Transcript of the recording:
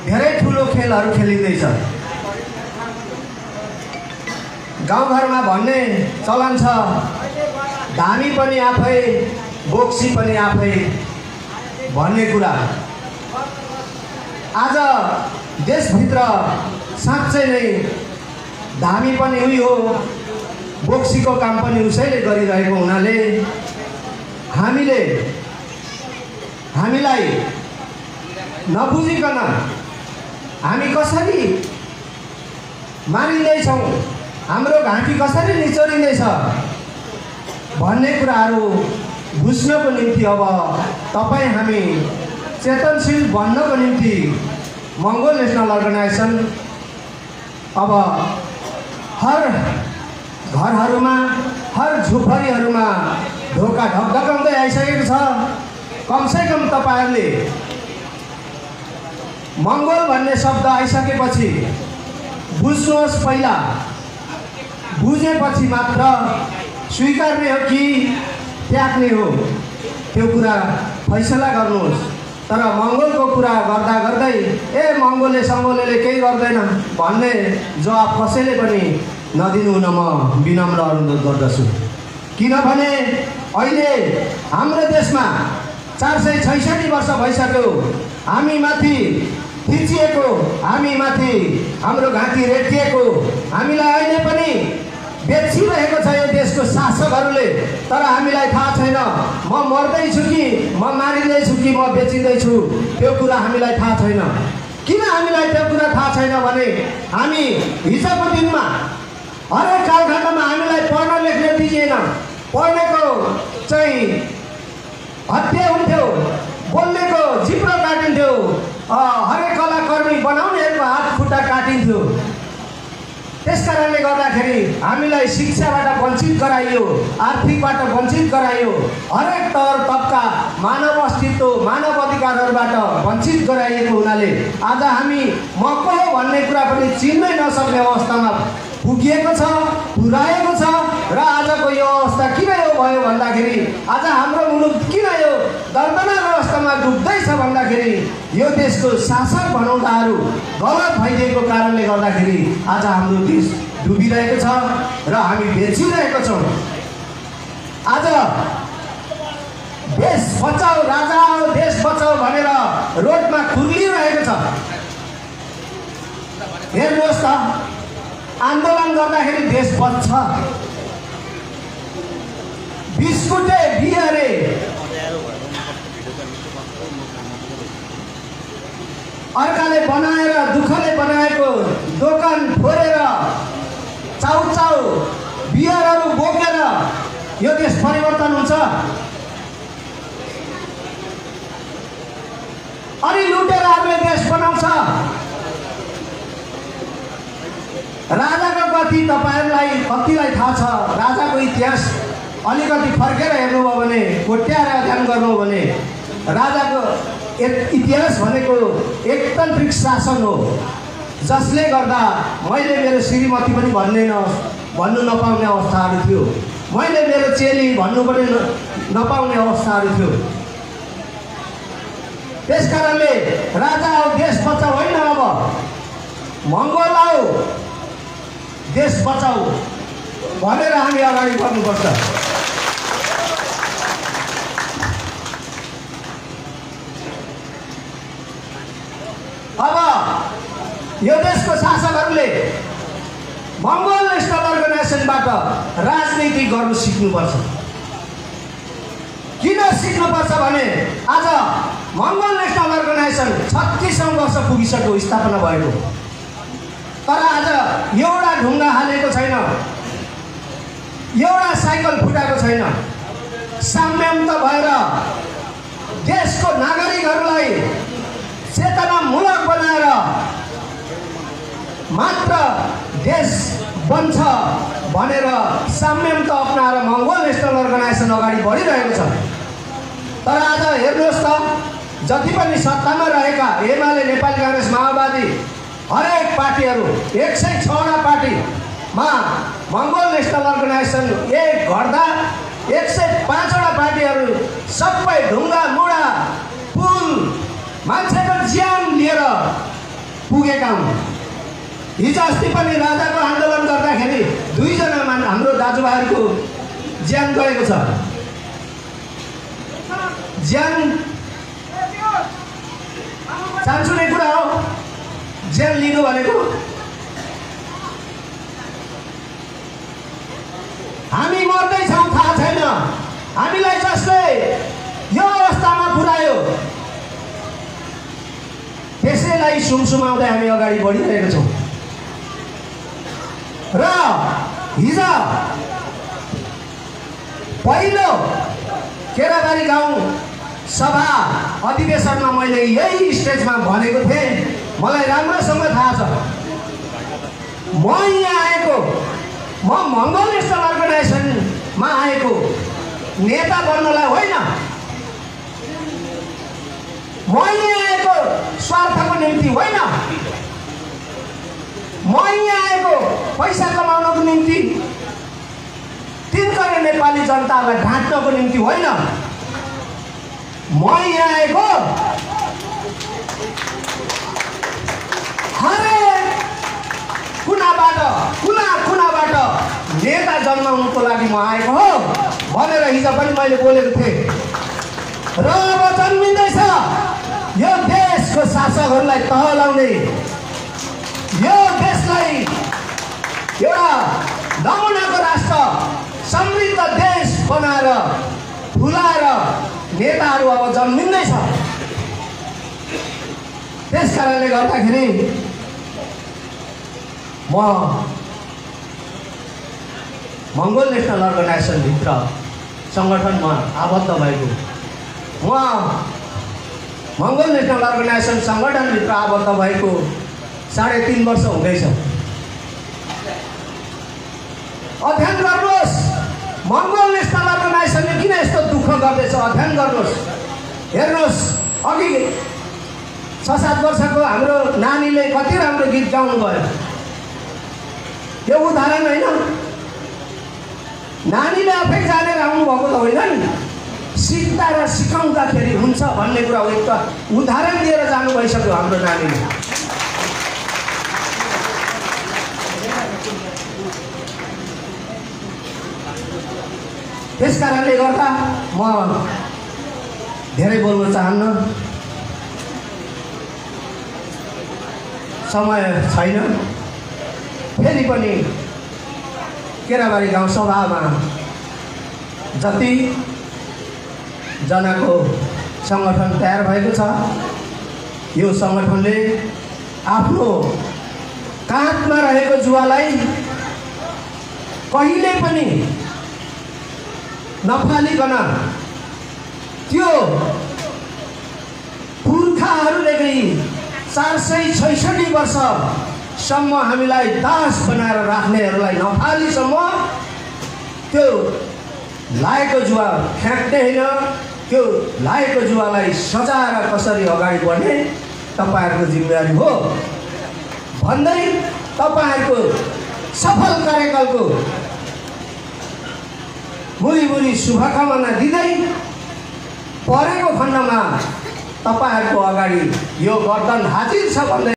धेरै ठुलो खेलहरू खेलिँदैछ। गाउँघरमा भन्ने चलन छ, धामी पनि आफै बोक्सी पनि आफै भन्ने कुरा। आज देशभित्र साँच्चै नै धामी पनि उही हो, बोक्सीको काम पनि उसैले गरिरहेको हुनाले हामीलाई नबुझिकन हामी कसरी मारिँदैछौँ, हाम्रो घाँटी कसरी निचोरिँदैछ भन्ने कुराहरू बुझ्नको निम्ति अब तपाईँ हामी चेतनशील बन्नको निम्ति मङ्गोल नेसनल अर्गनाइजेसन अब हर घरहरूमा, हर झुपडीहरूमा ढोका ढकढकाउँदै आइसकेको छ। कमसेकम तपाईहरूले मङ्गोल भन्ने शब्द आइसकेपछि बुझ्नुहोस्, पहिला बुझेपछि मात्र स्वीकार्ने हो कि त्याग्ने हो त्यो कुरा फैसला गर्नुहोस्। तर मङ्गोलको कुरा गर्दा गर्दै मङ्गोलले सङ्गोलले केही गर्दैन भन्ने जवाब कसैले पनि नदिनु हुन म विनम्र अनुरोध गर्दछु। किनभने अहिले हाम्रो देशमा 466 वर्ष भइसक्यो हामी माथि थिचिएको, हामी माथि हाम्रो घाँटी रेटिएको, हामीलाई अहिले पनि बेचिरहेको छ यो देशको शासकहरूले। तर हामीलाई थाहा छैन म मर्दैछु कि म मारिँदैछु कि म बेचिँदैछु, त्यो कुरा हामीलाई थाहा छैन। किन हामीलाई त्यो कुरा थाहा छैन भने हामी हिजोको दिनमा हरेक कालखण्डमा हामीलाई पढ्न लेख्न दिइएन, पढ्नेको चाहिँ हत्या हुन्थ्यो, बोल्नेको जिब्रो काटिन्थ्यो, हरेक कलाकर्मी बनाउनेहरूको हात खुट्टा काटिन्थ्यो। त्यस कारणले गर्दाखेरि हामीलाई शिक्षाबाट वञ्चित गराइयो, आर्थिकबाट वञ्चित गराइयो, हरेक तौर तबका मानव अस्तित्व, मानव अधिकारहरूबाट वञ्चित गराइएको हुनाले आज हामी म को हो भन्ने कुरा पनि चिन्नै नसक्ने अवस्थामा पुगिएको छ, पुर्याएको छ। र आजको यो अवस्था किन यो भयो भन्दाखेरि आज हाम्रो मुलुक किन यो दर्दनाक अवस्थामा डुब्दैछ भन्दाखेरि यो देशको शासक भनौँदाहरू गलत भइदिएको कारणले गर्दाखेरि आज हाम्रो देश डुबिरहेको छ र हामी बेचिरहेको छौँ। आज देश बचाऊ, राजा आओ देश बचाऊ भनेर रोडमा खुर्लिरहेको छ। हेर्नुहोस् त, आन्दोलन गर्दाखेरि देश बच्छ, बिस्कुटे बिहारे अर्काले बनाएर दुःखले बनाएको दोकान फोरेर चाउचाउ बिहारहरू बोकेर यो देश परिवर्तन हुन्छ। अनि लुटेराहरूले देश बनाउँछ। राजाको गति तपाईहरूलाई कतिलाई थाहा छ? राजाको इतिहास अलिकति फर्केर हेर्नुभयो भने, कोट्याएर अध्ययन गर्नुभयो भने राजाको इतिहास भनेको एकतन्त्रिक शासन हो, जसले गर्दा मैले मेरो श्रीमती पनि भन्नु नपाउने अवस्थाहरू थियो, मैले मेरो चेली भन्नु पनि नपाउने अवस्थाहरू थियो। त्यस कारणले राजा आओ देश बचाऊ होइन, अब मङ्गोल आओ देश बचाऊ भनेर हामी अगाडि बढ्नुपर्छ। अब यो देशको शासकहरूले मङ्गोल नेसनल अर्गनाइजेसनबाट राजनीति गर्नु सिक्नुपर्छ। किन सिक्नुपर्छ भने आज मङ्गोल नेसनल अर्गनाइजेसन 36औं वर्ष पुगिसक्यो स्थापना भएको, तर आज एउटा ढुङ्गा हालेको छैन, एउटा साइकल फुटाएको छैन। साम्यन्त भएर देशको नागरिकहरूलाई चेतनामूलक बनाएर मात्र देश बन्छ भनेर साम्यन्त अपनाएर मङ्गोल नेसनल अर्गनाइजेसन अगाडि बढिरहेको छ। तर आज हेर्नुहोस् त, जति पनि सत्तामा रहेका एमाले, नेपाली काङ्ग्रेस, माओवादी हरेक पार्टीहरू 106वटा पार्टीमा मङ्गोल नेसनल अर्गनाइजेसन एक गर्दा 105वटा पार्टीहरू सबै ढुङ्गा मुढा पुल मान्छेको ज्यान लिएर पुगेका हुन्। हिजो अस्ति पनि राजाको आन्दोलन गर्दाखेरि 2 जना हाम्रो दाजुभाइहरूको ज्यान गएको छ। ज्यान चान्सुने कुरा हो, ज्यान लिनु भनेको। हामी मर्दैछौँ थाहा छैन, हामीलाई जसले यो अवस्थामा पुर्यायो त्यसैलाई सुमसुमाउँदै हामी अगाडि बढिरहेका छौँ। र हिजो पहिलो केराबारी गाउँ सभा अधिवेशनमा मैले यही स्टेजमा भनेको थिएँ, मलाई राम्रोसँग थाहा छ। म यहाँ आएको, म मङ्गोल नेसनल अर्गनाइजेसनमा आएको नेता बन्नलाई होइन, म यहाँ आएको स्वार्थको निम्ति होइन, म यहाँ आएको पैसा कमाउनको निम्ति, 3 करोड नेपाली जनतालाई ढाँट्नको निम्ति होइन। म यहाँ आएको हरेक कुनाबाट नेता जन्माउनुको लागि म आएको हो भनेर हिजो पनि मैले बोलेको थिएँ। र अब जन्मिँदैछ यो देशको शासकहरूलाई तह लाउने, यो देशलाई एउटा नमुनाको राष्ट्र, समृद्ध देश बनाएर फुलाएर नेताहरू अब जन्मिँदैछ। त्यस कारणले गर्दाखेरि म मङ्गोल नेसनल अर्गनाइजेसनभित्र सङ्गठनमा आबद्ध भएको, म मङ्गोल नेसनल अर्गनाइजेसन सङ्गठनभित्र आबद्ध भएको 3.5 वर्ष हुँदैछ। अध्ययन गर्नुहोस्, मङ्गोल नेसनल अर्गनाइजेसनले किन यस्तो दुःख गर्दैछ अध्ययन गर्नुहोस्। हेर्नुहोस्, अघि 6-7 वर्षको हाम्रो नानीले कति राम्रो गीत गाउनु भयो, यो उदाहरण होइन। नानीले आफै जानेर आउनुभएको त होइन नि, सिक्दा र सिकाउँदाखेरि हुन्छ भन्ने कुरा एक त उदाहरण दिएर जानु भइसक्यो हाम्रो नानीले। त्यस कारणले गर्दा म धेरै बोल्न चाहन्न, समय छैन। फेरि पनि केराबारी गाउँ सभामा जति जनाको सङ्गठन तयार भएको छ, यो सङ्गठनले आफ्नो काँधमा रहेको जुवालाई कहिले पनि नफालिकन त्यो पुर्खाहरूदेखि 466 वर्षसम्म हामीलाई दास बनाएर राख्नेहरूलाई नफालीसम्म त्यो लागेको जुवा फ्याँक्ने होइन, त्यो लागेको जुवालाई सजाएर कसरी अगाडि बढ्ने तपाईँहरूको जिम्मेवारी हो भन्दै तपाईँहरूको सफल कार्यकालको मुरी शुभकामना दिँदै परेको खण्डमा तपाईँहरूको अगाडि यो गर्दन हाजिर छ भन्दै